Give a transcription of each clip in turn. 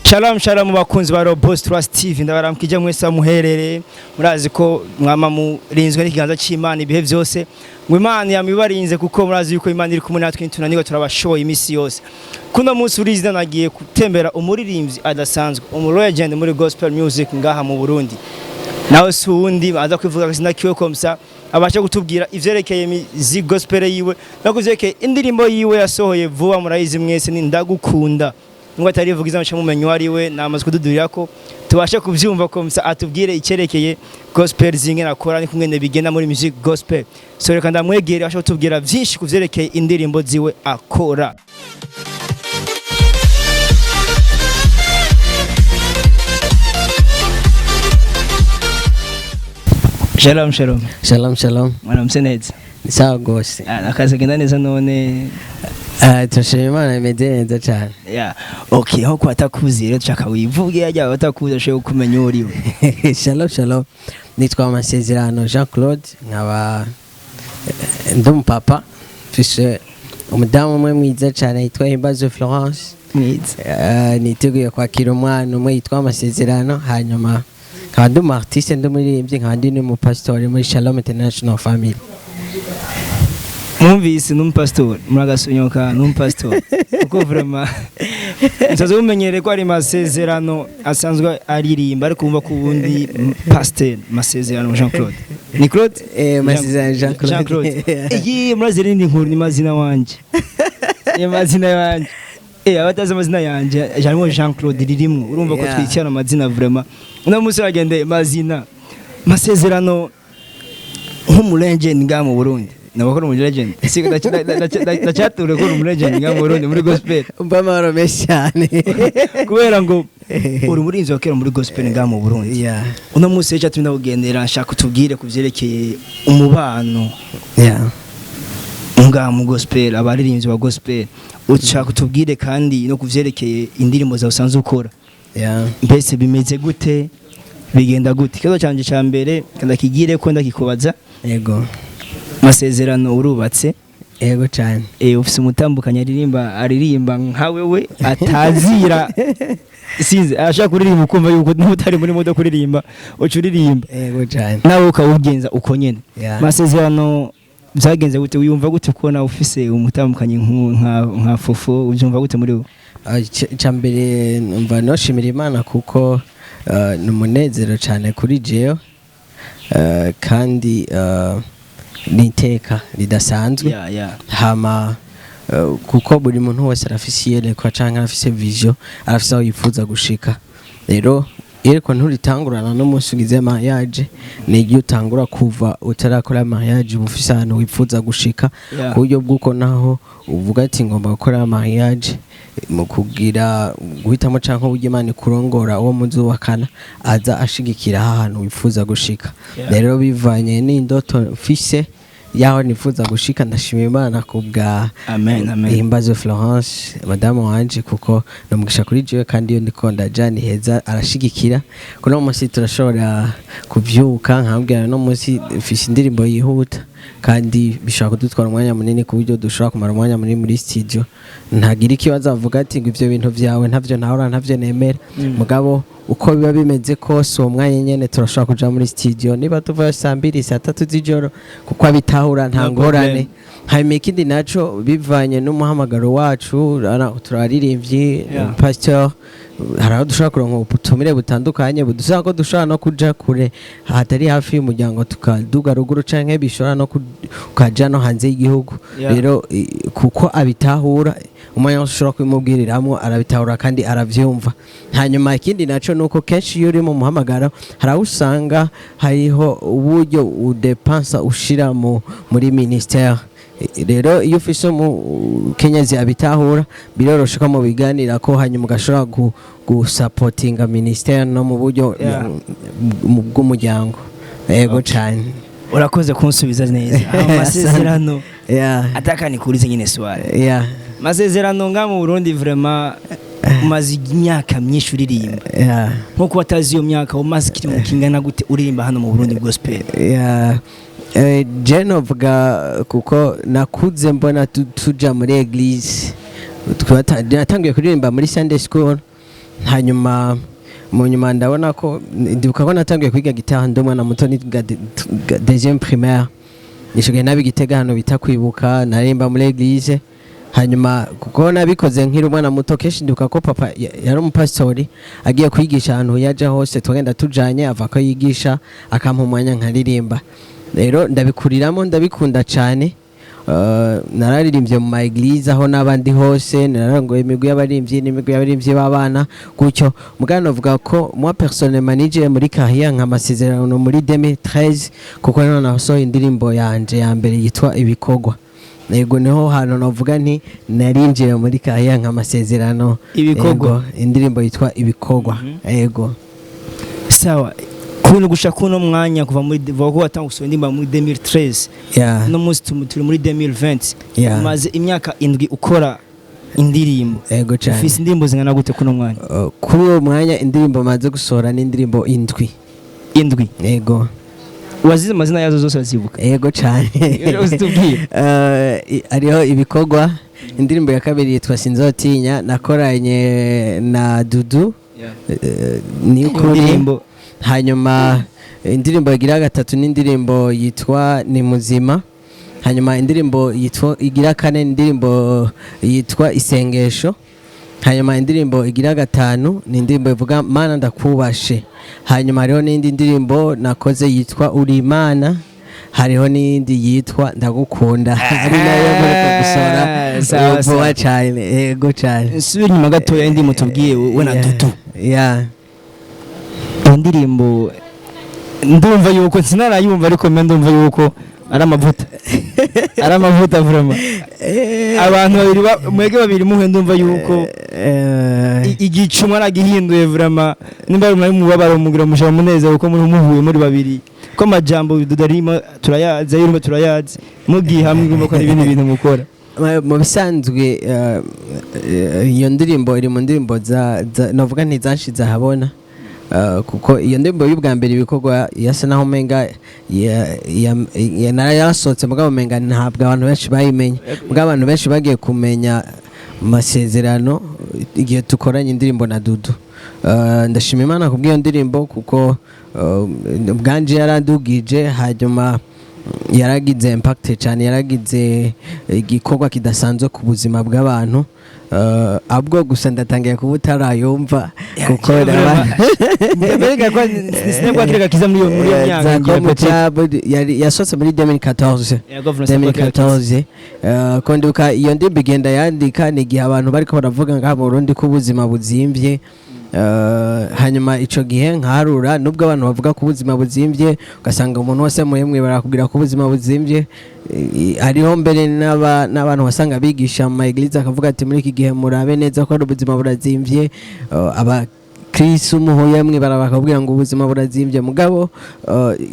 Shalom shalom bakunzi ba Robot Trust TV, ndabaramukije mwese muherere. Murazi ko mwama murinzwe n'ikiganza c'Imana ibihe byose, ngo Imana yamibarinze, kuko murazi yuko Imana iri kumwe natwe, ntunanirwa, turabashoboye imisi yose. Kuno munsi urizina nagiye gutembera umuririmbyi adasanzwe, umu legend muri gospel music ngaha mu Burundi. Nawe si uwundi, aza kwivuga akazina kiwe comme ça abasha kutubwira ivyerekeye music gospel yiwe no kuvyerekeye indirimbo yiwe yasohoye vuba. Murayizi mwese, ni "Ndagukunda". Nubwo atarivuga izina, muca mumenya uwo ari we. Namaze kududurira ko tubashe kuvyumva comme ça atubwire icyerekeye gospel zingene akora ni kumwe bigenda muri music gospel. So reka ndamwegere abashe kutubwira vyinshi kuvyerekeye indirimbo ziwe akora. Shalom shalom. Shalom shalom. Mwaramutse neza? Ni sawa gose. Ah, akazi genda neza none? Ah, turashima Imana, imeze neza cyane. Yeah. Okay, aho ko atakuzi rero tushaka wivuge yajya batakuzi ashobora kumenya uwo uriwe. Shalom shalom. Nitwa Amasezerano Jean Claude, nkaba ndi umupapa, mfise umudamu umwe mwiza cyane yitwa Himbazo Florence. Mwiza. Niteguye kwakira umwana umwe yitwa Amasezerano. Hanyuma nkaba ndi umu artiste, ndi umuririmbyi, nkaba ndi n'umupasitori muri Shalom International Family. Mwumvise, n'umupasitori, muragasunyoka, n'umupasitori, kuko vraiment nsanzwe mumenyereye ko ari Masezerano asanzwe aririmba, ariko wumva ko ubundi pasteur Masezerano Jean Claude ni Claude. Masezerano Jean Claude. Jean Claude. Iyi murazi rindi nkuru ni mazina wanje, ni mazina yanje. Abatazi amazina yanje harimo Jean Claude ririmwo, urumva ko twikirana amazina. Vraiment uno munsi wagendeye mazina Masezerano nk'umu legend ngaha mu Burundi. Nabakora umu legend, si ndacyature ko uri umu legend ngaha mu Burundi muri gospel. Umva, amahoro menshi cyane. Kubera ngo uri umurinzi wa kera muri gospel ngaha mu Burundi. Uno munsi rero cyatumye ndakugendera, nshaka utubwire ku vyerekeye umubano ngaha mu gospel, abaririmbyi ba gospel. Ushaka utubwire kandi no ku vyerekeye indirimbo zawe usanzwe ukora. Mbese bimeze gute, bigenda gute? Ikibazo cyanjye cya mbere ndakigire ko ndakikubaza. Yego. Masezerano, urubatse? Yego cyane. Ufise umutambukanyi aririmba nka wewe, atazira, sinzi, ashaka kuririmba ukumva yuko niba utari muri modo kuririmba uca uririmba. Yego cyane. Nawe ukawugenza uko nyene. Masezerano, byagenze gute? Wiyumva gute kubona ufise umutambukanyi nka Fofo? Ubyumva gute muri wowe? Ah, ica mbere numva noshimira Imana kuko ni umunezero cyane kuri jewe, kandi ni iteka ridasanzwe. Hama kuko buri muntu wese arafise iyerekwa canke arafise vision, arafise aho yifuza gushika. Rero iyerekwa nturitangurana n'umunsi ugize mariage, ni igihe utangura kuva utarakora mariage, uba ufise ahantu wifuza gushika, ku buryo bw'uko naho uvuga ati ngomba gukora mariage, mu kugira guhitamo canke uburyo Imana ikurongora uwo muzubakana, aza ashigikira ahantu wifuza gushika. Rero bivanye n'indoto mfise yaho nifuza gushika, ndashima Imana kubwa Amen, amen. Himbazo Florence, madamu wanje, kuko namugisha kuri jewe. Kandi iyo ndiko ndaja ni heza, arashigikira. Kuno munsi turashobora kuvyuka nkabwira no munsi mfise indirimbo yihuta kandi bishobora kudutwara umwanya munini, ku buryo dushobora kumara umwanya munini muri studio, ntagira ikibazo, avuga ati ngo ivyo bintu vyawe ntavyo ntahora, ntavyo nemera. Mugabo uko biba bimeze kose, uwo mwanya nyene turashobora kuja muri studio, niba tuvayo saa 2, saa 3 z'ijoro, kuko abitahura, nta No ngorane. problem. Hanyuma ikindi naco, bivanye n'umuhamagaro wacu, turaririmbyi, pastor, hari aho dushobora kuronka ubutumire butandukanye budusaba ko dushobora no kuja kure hatari hafi y'umuryango, tukaduga ruguru, canke bishobora no kukaja no hanze y'igihugu. Rero kuko abitahura, umwanya wose ushobora kubimubwiriramwo arabitahura kandi aravyumva. Hanyuma ikindi naco nuko kenshi iyo uri mu muhamagaro, hari aho usanga hariho uburyo udepansa ushira muri ministère. Rero iyo ufise umukenyezi abitahura, biroroshe ko mubiganira ko, hanyuma ugashobora gusapotinga ministère no mu buryo bw'umuryango. Yego cane. Urakoze kunsubiza neza Amasezerano. Ataka nikurize nyine swali. Masezerano, nga mu Burundi vraiment umaze imyaka myinshi uririmba. Nko kuba atazi iyo myaka umaze, ikiri mu kingana gute uririmba hano mu Burundi gospel? Yeah. Je novuga kuko nakuze mbona tuja muri église. Natangiye kuririmba muri Sunday school. Hanyuma mu nyuma ndabona ko, ndibuka ko natangiye kwiga gitari ndi umwana muto, niga deuxième primaire. Ico gihe nabi Gitega, hano bita Kwibuka, narimba muri église. Hanyuma kuko nabikoze nkiri umwana muto, kenshi ndibuka ko papa yari umupasitori, agiye kwigisha ahantu yaja hose twagenda tujanye, ava ko yigisha akampa umwanya nkaririmba. Rero ndabikuriramo, ndabikunda cane. Nararirimbye mu ma église aho n'abandi hose, nararongoye imigwi y'abaririmbyi n'imigwi y'abaririmbyi b'abana gutyo. Mugabo novuga ko moi personnellement ninjiye muri carrière nka Masezerano muri 2013, kuko niho nasohoye indirimbo yanje ya mbere yitwa Ibikorwa. Yego, niho hantu navuga nti narinjiye muri carrière nka Masezerano. Ibikorwa. Yego, indirimbo yitwa Ibikorwa, yego. Sawa, kuntu gushika kuno mwanya, kuva muri, vuga ko watanga gusohora indirimbo muri 2013, no munsi turi muri 2020, umaze imyaka 7 ukora indirimbo. Yego cyane. Ufise indirimbo zingana gute kuno mwanya? Kuri uwo mwanya indirimbo maze gusohora ni indirimbo 7. 7? Yego. Wazize amazina yazo zose, urazibuka? Yego cyane. Uzitubwire. Hariho Ibikorwa, indirimbo ya kabiri yitwa Sinzotinya nakoranye na Dudu, ni ukuri. Indirimbo. Hanyuma indirimbo igira gatatu n'indirimbo yitwa Ni Muzima. Hanyuma indirimbo yitwa igira kane ni indirimbo yitwa Isengesho. Hanyuma indirimbo igira gatanu ni indirimbo ivuga Mana ndakubashe. Hanyuma hariho n'indi ndirimbo nakoze yitwa Uri Imana, hariho n'iyindi yitwa Ndagukunda, ari nayo muriko gusohora Sawa, vuba sawa. cyane, yego cyane. Nsubira inyuma gatoya, indirimbo tubwiye we na Dudu. Iyo ndirimbo ndumva yuko sinarayumva, ariko mbe ndumva yuko ari amavuta, ari amavuta vraiment. Abantu babiri mwege babiri muhe, ndumva yuko igicu mwaragihinduye vraiment. Nimba ari mubabaro, mugira mushaka munezero, kuko muri muhuye muri babiri, ko amajambo Dudu arimo turayazi, ayurimo turayazi, mugiye hamwe ngomba ko ari ibindi bintu mukora. Mu bisanzwe iyo ndirimbo iri mu ndirimbo novuga ntizanshize ahabona. Kuko iyo ndirimbo y'ubwa mbere Ibikorwa yasa naho umenga yarasohotse, mugabo umenga ntabwo abantu benshi bayimenye. Mugabo abantu benshi bagiye kumenya Amasezerano igihe tukoranye indirimbo na Dudu. Ndashima Imana kubw'iyo ndirimbo, kuko bwanje yarandugije, hanyuma yaragize impact cyane, yaragize igikorwa kidasanzwe ku buzima bw'abantu. Ahubwo gusa ndatangiye kuba utarayumva, kuko Mbega ko sinabwo kirega kiza muri iyo myaka za ngira Komucha yasohotse muri 2014. Yego, vraiment, 2014. Ko ndibuka iyo ndirimbo igenda yandika ni igihe abantu bariko baravuga ngaha mu Burundi ko ubuzima buzimvye. Hanyuma ico gihe nkaharura, nubwo abantu bavuga ko ubuzima buzimvye, ugasanga umuntu wese muhemwe barakubwira ko ubuzima buzimvye. Hariho mbere n'abantu wasanga bigisha mu ma église, akavuga ati muri iki gihe murabe neza ko ari ubuzima burazimvye. Aba Kristo umuhuye mwe bakabwira ngo ubuzima burazimvye, mugabo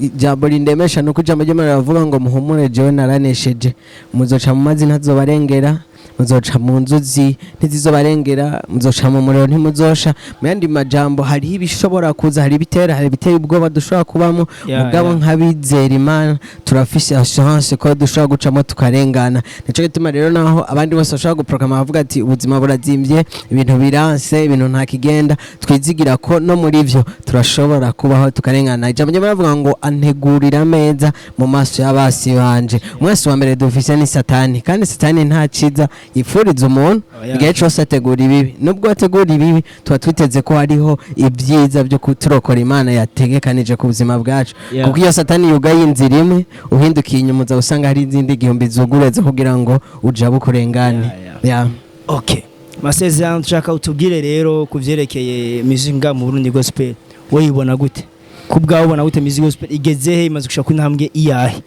ijambo rindemesha nuko ijambo ry'Imana rivuga ngo muhumure, jewe naranesheje. Muzoca mu mazi ntazobarengera, muzoca mu nzuzi ntizizobarengera, muzoca mu muriro ntimuzosha. Mu yandi majambo, hariho ibishobora kuza, hari ibitera, hari ibiteye ubwoba dushobora kubamo, mugabo nk'abizera Imana turafise assurance ko dushobora gucamo tukarengana. Nico gituma rero naho abandi bose bashobora guproclama bavuga ati ubuzima burazimvye, ibintu biranse, ibintu nta kigenda, twizigira ko no muri vyo turashobora kubaho tukarengana. Ijambo ry'Imana rivuga ngo antegurira ameza mu maso y'abasi banje. Umwasi wa mbere dufise ni Satani, kandi Satani nta ciza yipfuriza umuntu. Igihe cose ategura ibibi. Nubwo ategura ibibi, tuba twiteze ko hariho ibyiza byo kuturokora Imana yategekanije ku buzima bwacu. Kuko iyo Satani yugaye inzira imwe, uhindukiye inyuma uza usanga hari izindi igihumbi zugureze kugira ngo ujabe ukurengane. Yeah. Okay, Masezerano, dushaka utubwire rero ku vyerekeye music nga mu Burundi, gospel. Wowe ibona gute? Ku bwawe ubona gute music gospel igeze he, imaze gushika ku ntambwe iyahe?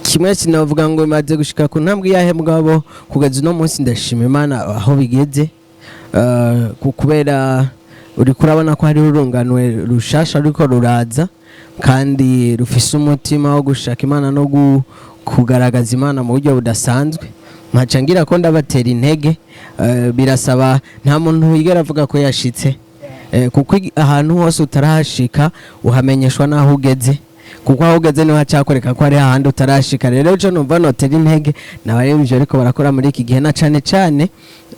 Kimwe sinavuga ngo imaze gushika ku ntambwe iyahe, mugabo kugeza uno munsi ndashima Imana aho bigeze. Kubera uriko urabona ko hariho urunganwe rushasha ruriko ruraza kandi rufise umutima wo gushaka Imana no kugaragaza Imana mu buryo budasanzwe, nkaca ngira ko ndabatera intege. Birasaba, nta muntu wigera avuga ko yashitse. Kuko ahantu hose utarahashika uhamenyeshwa n'aho ugeze, kuko aho ugeze niho hacakwereka ko hari ahandi utarashika. Rero ico numva notera intege n'abaremvye ariko barakora muri iki gihe, na cane cane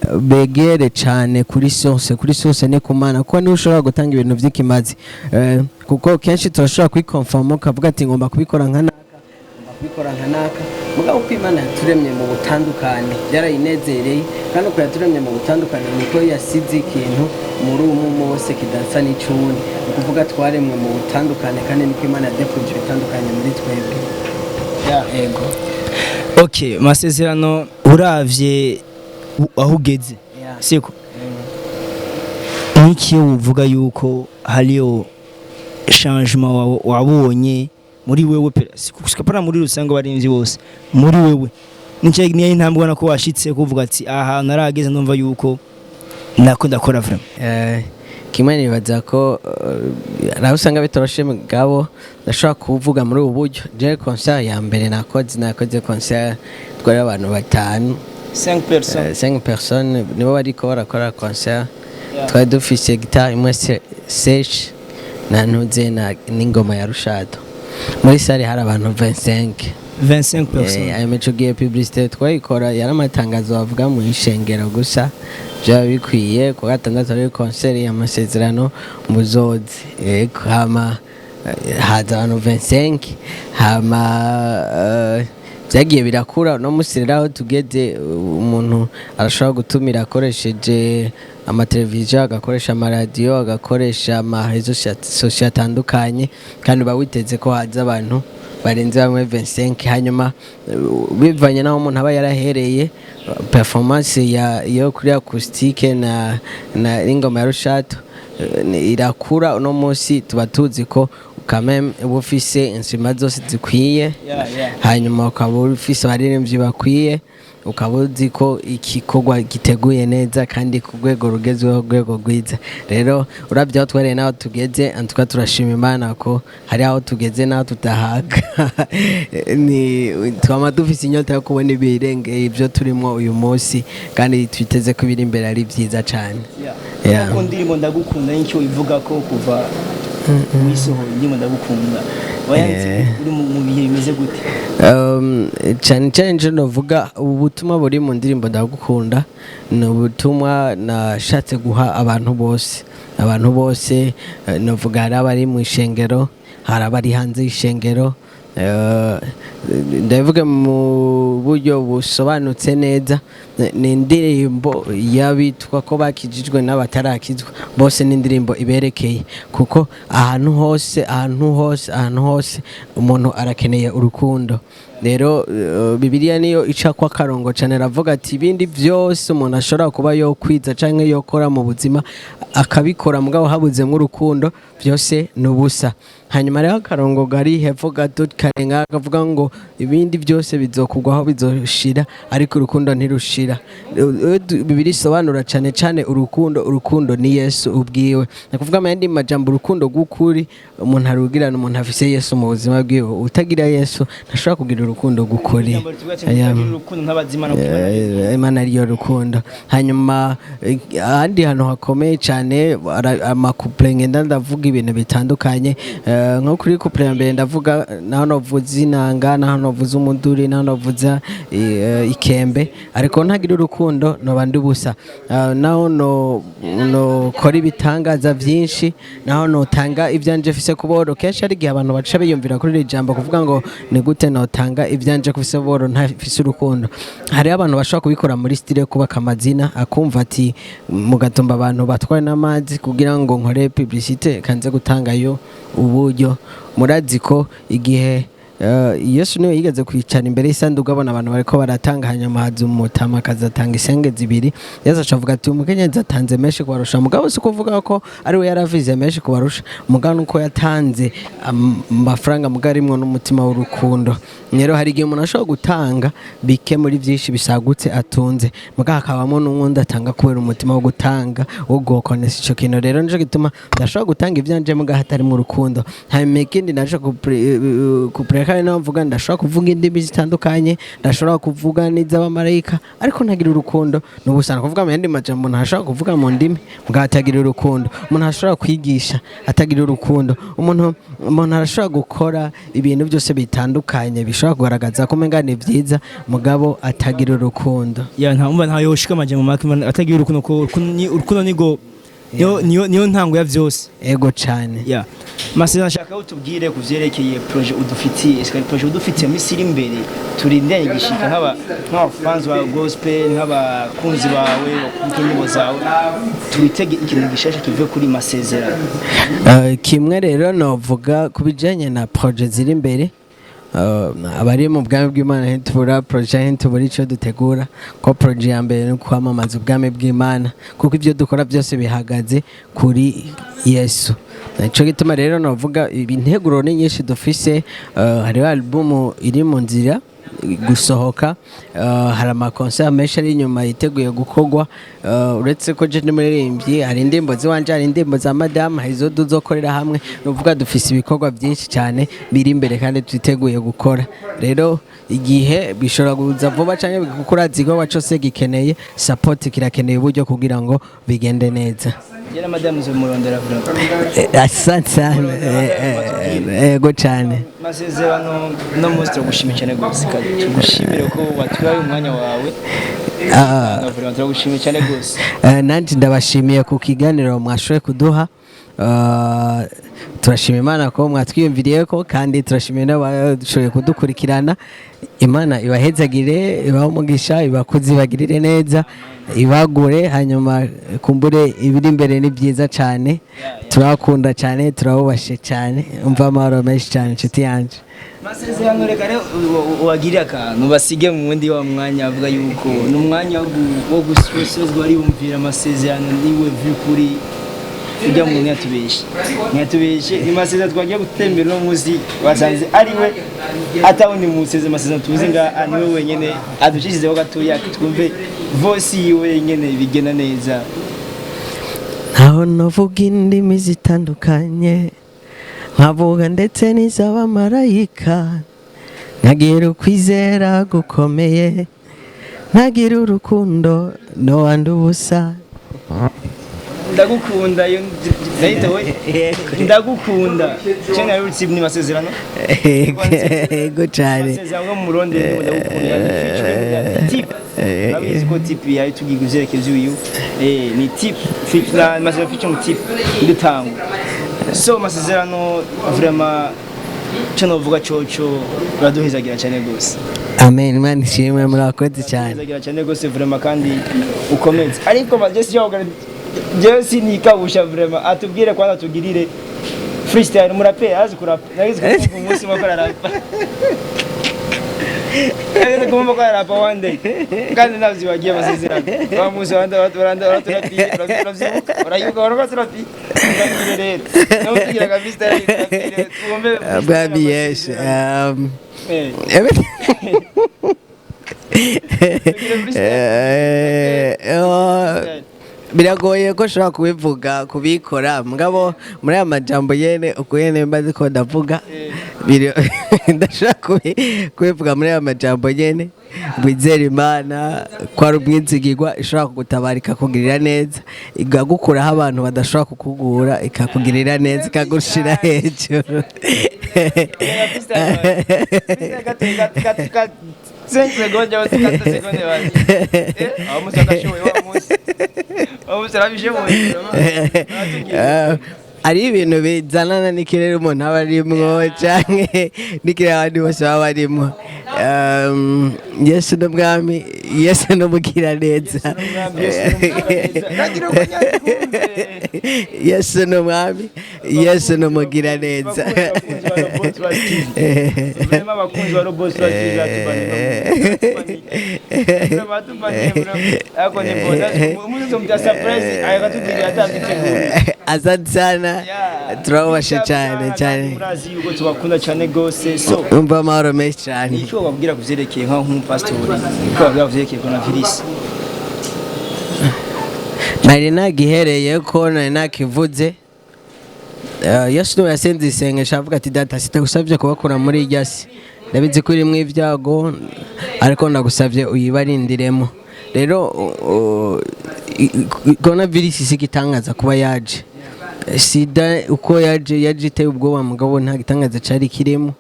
Begere cyane kuri source. Kuri source ni ku Mana, kuko niwe ushobora gutanga ibintu by'ikimazi. Kuko kenshi turashobora kwikonfama, ukavuga ati ngomba kubikora nka naka, ngomba kubikora nka naka. Mugabo uko Imana yaturemye mu butandukane byarayinezereye, kandi uko yaturemye mu butandukane niko yasize ikintu muri umwe umwe wose kidasa n'icuwundi. Ni ukuvuga twaremwe mu butandukane, kandi niko Imana yadepuje ibitandukanye muri twebwe. Ego. Okay, Masezerano, uravye aho ugeze, siko niki uvuga yuko hariyo changement wabonye muri wewe pe, sikapana muri rusange abarinzi bose, muri wewe nico niyo intambwe ubona ko washitse kuvuga ati aha narageze, ndumva yuko nako ndakora vraiment? Kimwe nibaza ko nawe usanga bitoroshe, mugabo ndashobora kuvuga muri ubu buryo: je concert ya mbere nakoze concert twari abantu batanu. 5 personnes. 5 personnes nibo bariko barakora concert. Twari dufise guitare imwe sèche na ntuze na n'ingoma ya rushato. Muri salle hari abantu 25. 25 personnes. Ayo mico gihe publicité twayikora yari amatangazo bavuga mu ishengero gusa, byaba bikwiye ku gatandatu ari concert y'Amasezerano, muzoze. Yego, hama haza abantu 25. Hama byagiye birakura. No musi rero aho tugeze, umuntu arashobora gutumira akoresheje amateleviziyo, agakoresha amaradiyo, agakoresha ama réseaux sociaux atandukanye, kandi uba witeze ko haza abantu barenze bamwe 25. Hanyuma bivanye n'aho umuntu aba yarahereye, performance ya yo kuri acoustique na ingoma ya rushato irakura. Uno munsi tuba tuzi ko quand même uba ufise instruments zose zikwiye, hanyuma ukaba ufise abaririmbyi bakwiye, ukaba uzi ko igikorwa giteguye neza kandi ku rwego rugezweho, rwego rwiza. Rero urabye aho twereye n'aho tugeze, antuka turashima Imana ko hari aho tugeze n'aho tutahaga. Ni twama dufise inyota yo kubona ibirengeye ibyo turimo uyu munsi, kandi twiteze ko ibiri imbere ari byiza cyane. Yeah. Ko ndirimbo Ndagukunda n'icyo ivuga ko kuva wisohoye indirimbo Ndagukunda wayanditse uri mu bihe bimeze gute? Cyane cyane nje novuga ubu butumwa buri mu ndirimbo Ndagukunda ni ubutumwa nashatse guha abantu bose, abantu bose. Novuga hari abari mu ishengero, hari abari hanze y'ishengero. Ndavuga mu buryo busobanutse neza, ni indirimbo y'abitwa ko bakijijwe n'abatarakizwa bose. Ni indirimbo iberekeye, kuko ahantu hose, ahantu hose, ahantu hose umuntu arakeneye urukundo. Rero Bibiliya niyo ica kwa karongo cyane, aravuga ati ibindi byose umuntu ashobora kuba yokwiza canke yokora mu buzima akabikora, mugabo habuzemo urukundo byose ni ubusa. Hanyuma rero akarongo gari hepfo gato karenga kavuga ngo ibindi byose bizokugwaho, bizoshira, ariko urukundo ntirushira. Bibiliya isobanura cyane cyane urukundo. Urukundo ni Yesu ubwiwe. Ni ukuvuga mu yandi majambo, urukundo rw'ukuri umuntu arugirana umuntu afise Yesu mu buzima bwiwe. Utagira Yesu ntashobora kugira urukundo rw'ukuri. Ijambo rivuga ati mutagira urukundo ntabazimana kuko Imana ariyo rukundo. Hanyuma ahandi hantu hakomeye cyane ama couplets ngenda ndavuga ibintu bitandukanye. Nko kuri couplet ya mbere ndavuga naho novuza inanga, naho novuza umuduri, naho novuza ikembe, ariko ntagira urukundo noba ndi ubusa. Naho no nokora ibitangaza byinshi, naho notanga ibyanje mfise ku boro. Kenshi hari igihe abantu baca biyumvira kuri iri jambo kuvuga ngo ni gute notanga ibyanje kufise boro ntafise urukundo? Hariho abantu bashobora kubikora muri style yo kubaka amazina, akumva ati mugatumba abantu batwaye n'amazi kugira ngo nkore publicité, kanze gutangayo uburyo. Murazi ko igihe Yesu niwe yigeze kwicara imbere y'isanduku, abona abantu bariko baratanga, hanyuma haza umutama akazatanga isenge zibiri. Yesu aca avuga ati umukenyezi atanze menshi kubarusha. Mugabo si kuvuga ko ari we yaravize menshi kubarusha, mugabo nuko yatanze amafaranga mugabo arimwo n'umutima w'urukundo. Rero hari igihe umuntu ashobora gutanga bike muri byinshi bisagutse atunze, mugabo hakabamo n'uwundi atanga kubera umutima wo gutanga, wo gukonesha ico kintu. Rero nico gituma ndashobora gutanga ivyanje mugabo hatarimo urukundo. Hanyuma ikindi naje couplet. Kabiri naho mvuga, ndashobora kuvuga indimi zitandukanye, ndashobora kuvuga n'iz'abamarayika, ariko ntagira urukundo n'ubusa. Kuvuga mu yandi majambo, umuntu ashobora kuvuga mu ndimi mugabo atagira urukundo, umuntu ashobora kwigisha atagira urukundo, umuntu arashobora gukora ibintu byose bitandukanye bishobora kugaragaza ko umenga ni byiza, mugabo atagira urukundo. Ya, nta umva, nta yoshika amajambo make atagira urukundo, ko urukundo nigo niyo ntango ya vyose. Ego cane. Ya, Masezerano, nshaka utubwire ku vyerekeye projet udufitiye. Ese projet udufitiye misi iri imbere turindanye gishika nk'abafans ba gospel, nk'abakunzi bawe bakunda indirimbo zawe, twitege ikintu gishasha kivuye kuri Masezerano? Kimwe rero novuga ku bijanye na projet ziri imbere, abari mu bwami bw'Imana ntitubura projet, ntitubura icyo dutegura, ko projet ya mbere ni kwamamaza ubwami bw'Imana, kuko ibyo dukora byose bihagaze kuri Yesu. Nico gituma rero novuga integuro ni nyinshi dufise. Hariho album iri mu nzira gusohoka, hari ama concert menshi ari inyuma yiteguye gukorwa. Uretse ko je n'umuririmbyi, hari indirimbo ziwanje, hari indirimbo za madamu, hari izo tuzokorera hamwe. Ni ukuvuga dufise ibikorwa byinshi cyane biri imbere kandi twiteguye gukora. Rero igihe bishobora kuza vuba canke gukora, igikorwa cose gikeneye support, kirakeneye uburyo kugira ngo bigende neza. Jye na madamu zomurondera vraiment. Asante sana. Ego cyane. Masezerano, no munsi turagushimiye cyane rwose, kandi tugushimire ko watwaye umwanya wawe. Vraiment turagushimiye cyane rwose. Nanjye ndabashimiye ku kiganiro mwashoboye kuduha. Turashima Imana ko mwatwiyumviriye ko, kandi turashimiye n'abashoboye kudukurikirana. Imana ibahezagire, ibahe umugisha, ibakuze, ibagirire neza, ibagure, hanyuma kumbure ibiri imbere ni byiza cyane. Turabakunda cyane, turabubashe cyane. Umva, amahoro menshi cyane, inshuti yanjye. Masezerano, reka rero ubagirire akantu basige mu wundi wa mwanya, avuga yuko ni umwanya wo gusozwa, ariyumvira amasezerano niwe vy'ukuri ujya mu ntiyatubeshe, ntiyatubeshe. Ni Masezerano twagiye gutembera uno munsi, basanze ari we atawundi museze. Amasezerano tuzi nga niwe wenyene, aducishizeho gatoya twumve voice yiwe nyene bigenda neza. Ntaho navuga indimi zitandukanye, nkavuga ndetse n'iz'abamarayika, nkagira ukwizera gukomeye, nkagira urukundo, nowanda ubusa. Ndagukunda, iyo ndahita we ndagukunda cyane yarutse ni Masezerano. Ego cyane. Masezerano ngo muronde ndagukunda tip, urabizi ko tip yayo tugiye ivyerekezo uyu ni tip fit na Masezerano featuring tip ndutangwa. So Masezerano, vraiment cyo novuga coco uraduhezagira cyane gose. Amen, Imana ishimwe, murakoze cyane. Uraduhezagira cyane gose vraiment, kandi ukomeze. Ariko Jesse yoga, Jesse nikabusha vraiment, atubwire kwanza tugirire freestyle. Murape azi kurapa, nagize kumva umunsi umwe ko ararapa, nagize kumva ko ararapa one day, kandi navyibagiye. Amasezerano wa munsi wanda baranda baraturapiye, uravyibuka, urayibuka, baraturapiye. Turapire rero nawe tugira ka freestyle, turapire twumve. Bwami Yesu. Oh, biragoye ko ushobora kubivuga kubikora, mugabo muri aya majambo yene uko yene mbazi ko ndavuga, ndashobora kubivuga muri aya majambo nyene: wizere Imana ko ari umwizigirwa, ishobora kugutabara, ikakugirira neza, ikagukuraho abantu badashobora kukugura, ikakugirira neza, ikagushira hejuru. 5 secondes cyangwa se 4 secondes basi. Aho musi agashoboye, wa munsi, wa munsi arabishoboye. Ari ibintu bizanana n'ikirere umuntu aba arimwo canke n'ikirere abandi bose baba barimwo. Yesu n'umwami, Yesu n'umugiraneza. Yesu n'umwami, Yesu n'umugiraneza. Vraiment, abakunzi ba Robot Trust TV batubaniye, ariko ni bonus umunsi muta surprise akatubwira ataviteguye. Asante sana, turabubashe cyane cyane. Murazi yuko tubakunda cyane gose, so umva, amahoro menshi cyane. Icyo babwira kuvyerekeye nk'umupasitori, icyo babwira kuvyerekeye coronavirus? Nari nagihereye ko nari nakivuze. Yesu niwe yasenze isengesho avuga ati: "Data, sitagusabye kubakura muri irya si, ndabizi ko irimwo ibyago, ariko ndagusabye uyibarindiremo." Rero coronavirus si igitangaza kuba yaje. Sida uko yaje, yaje iteye ubwoba, mugabo nta gitangaza cari kirimo.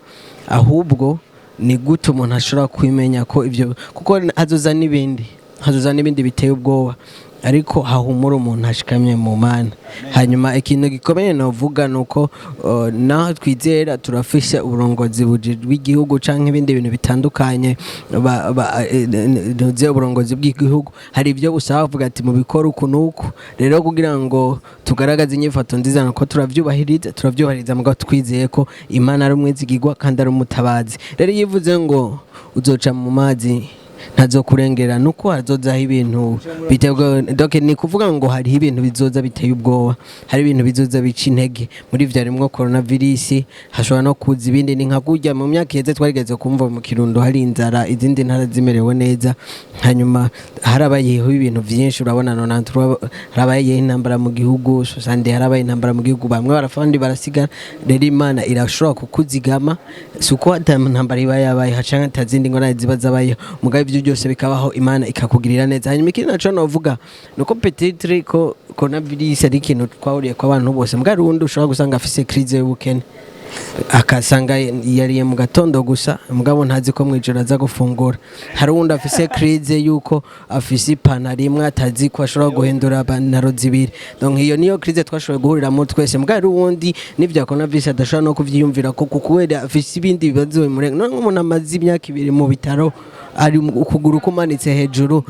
Ahubwo ni gute umuntu ashobora kwimenya ko ibyo, kuko hazoza n'ibindi, hazoza n'ibindi biteye ubwoba, ariko hahumura umuntu ashikamye mu Mana. Hanyuma ikintu gikomeye novuga ni uko naho twizera turafise uburongozi bw'igihugu canke ibindi bintu bitandukanye, ntuze uburongozi bw'igihugu, hari ibyo busaba, bavuga ati mubikora uku n'uku. Rero kugira ngo tugaragaze inyifato nziza nuko turavyubahiriza, turavyubahiriza, mugabo twizeye ko Imana ari umwizigirwa kandi ari umutabazi. Rero iyo ivuze ngo uzoca mu mazi ntazokurengera, nuko hazozaho ibintu biterwa. Donc ni kuvuga ngo hariho ibintu bizoza biteye ubwoba, hari ibintu bizoza bica intege. Muri ivyo harimwo coronavirus, hashobora no kuza ibindi. Ni nka kurya mu myaka iheze twarigeze kumva mu Kirundo hari inzara, izindi ntara zimerewe neza. Hanyuma harabayeho ibintu vyinshi, urabona none harabayeho intambara mu gihugu, sosande harabaye intambara mu gihugu, bamwe barapfa abandi barasigara. Rero Imana irashobora kukuzigama, si uko ata ntambara iba yabaye canke ata zindi ngorane ziba zabayeho, mugabo ivyo byose bikabaho, Imana ikakugirira neza. Hanyuma ikindi naco novuga nuko peut-être ko coronavirus ari ikintu twahuriye ko abantu bose, mugabo hari uwundi ushobora gusanga afise crise y'ubukene, akasanga yariye mu gatondo gusa, mugabo ntazi ko mwijoro aza gufungura. Hari uwundi afise crise yuko afise ipantaro imwe, atazi ko ashobora guhindura ipantaro zibiri. Donc iyo niyo crise twashoboye guhuriramo twese. Mugabo hari uwundi n'ivya coronavirus adashobora no kuvyiyumvira ko, kubera afise ibindi bibazo bimurenga. None nk'umuntu amaze imyaka 2 mu bitaro, ari ukuguru kumanitse hejuru,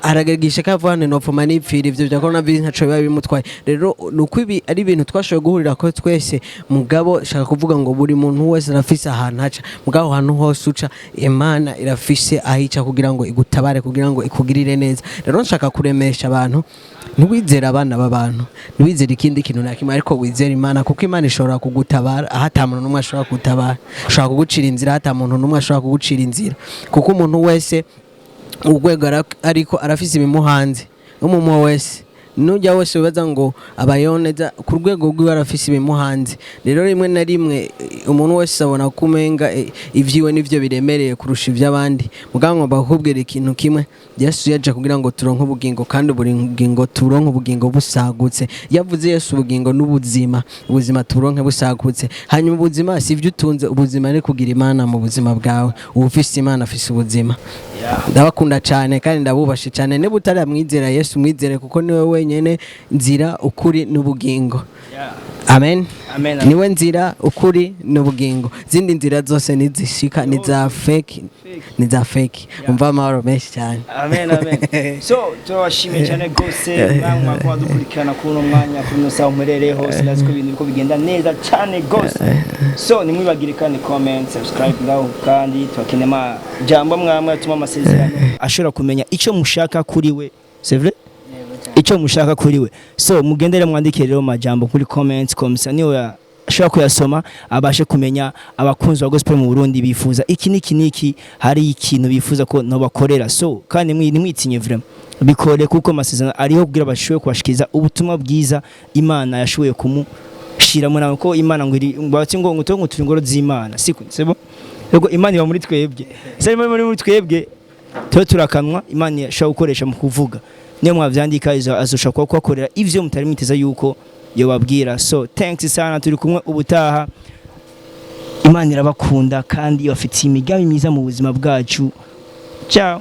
aragerageza ko hano nopfuma nipfira, ivyo bya coronavirus ntaco biba bimutwaye. Rero nuko ibi ari ibintu twashoboye guhurira ko twese, mugabo shaka kuvuga ngo buri muntu wese arafise ahantu haca, mugabo ahantu hose uca, Imana irafise aho ica kugira ngo igutabare, kugira ngo ikugirire neza. Rero nshaka kuremesha abantu: ntiwizere abana b'abantu, ntiwizere ikindi kintu na kimwe, ariko wizere Imana, kuko Imana ishobora kugutabara aho ata muntu n'umwe ashobora kugutabara, ishobora kugucira inzira aho ata muntu n'umwe ashobora kugucira inzira, kuko umuntu wese urwego ariko arafise ibimuhanze. Umuntu wese nujya wese wibaza ngo abayeho neza, ku rwego rwiwe arafise ibimuhanze. Rero rimwe na rimwe umuntu wese abona ko umenga ivyiwe nivyo biremereye kurusha ivy'abandi. Mugabo ngomba kukubwira ikintu kimwe: Yesu yaje kugira ngo turonke ubugingo, kandi ubugingo turonke ubugingo busagutse. Yavuze Yesu ubugingo n'ubuzima, ubuzima turonke busagutse. Hanyuma ubuzima si ivyo utunze, ubuzima ni kugira Imana mu buzima bwawe. Uba ufise Imana afise ubuzima. Ndabakunda cyane kandi ndabubashe cyane. Niba utaramwizera Yesu, mwizere, kuko niwe wenyene nzira, ukuri n'ubugingo. Amen. Amen. Niwe nzira, ukuri n'ubugingo. Izindi nzira zose nizishika ni za fake, ni za fake. Umva, amahoro menshi cyane. Amen, amen. So turabashimiye cyane rwose namwe mwakuba dukurikirana kuri uno mwanya, kuri ino saha muherereye hose. Ndazi ko ibintu biriko bigenda neza cyane rwose. So nimwibagire kandi comment, subscribe ngaho, kandi tubakeneye amajambo mwamwe atuma amasezerano ashobora kumenya icyo mushaka kuri we. C'est vrai, icyo mushaka kuri we. So mugendere mwandike rero majambo kuri comments, comme ça niyo ashobora kuyasoma abashe kumenya abakunzi ba gospel mu Burundi bifuza iki n'iki n'iki, hari ikintu bifuza ko no bakorera. So kandi nimwitinye vraiment, bikore, kuko amasezerano ariho kugira bashobore kubashikiriza ubutumwa bwiza Imana yashoboye kumushiramo nawe, ko Imana ngo iri ngo ngo ngo turi ingoro z'Imana, siko? C'est bon. Yego, Imana iba muri twebwe. Se iba muri twebwe, tuba turakanwa Imana ishobora gukoresha mu kuvuga. Niyo mwavyandika, azoshobora kubakorera ivyo mutari mwiteza yuko yobabwira. So thanks sana, turi kumwe ubutaha. Imana irabakunda kandi ibafitiye imigambi myiza mu buzima bwacu. Ciao.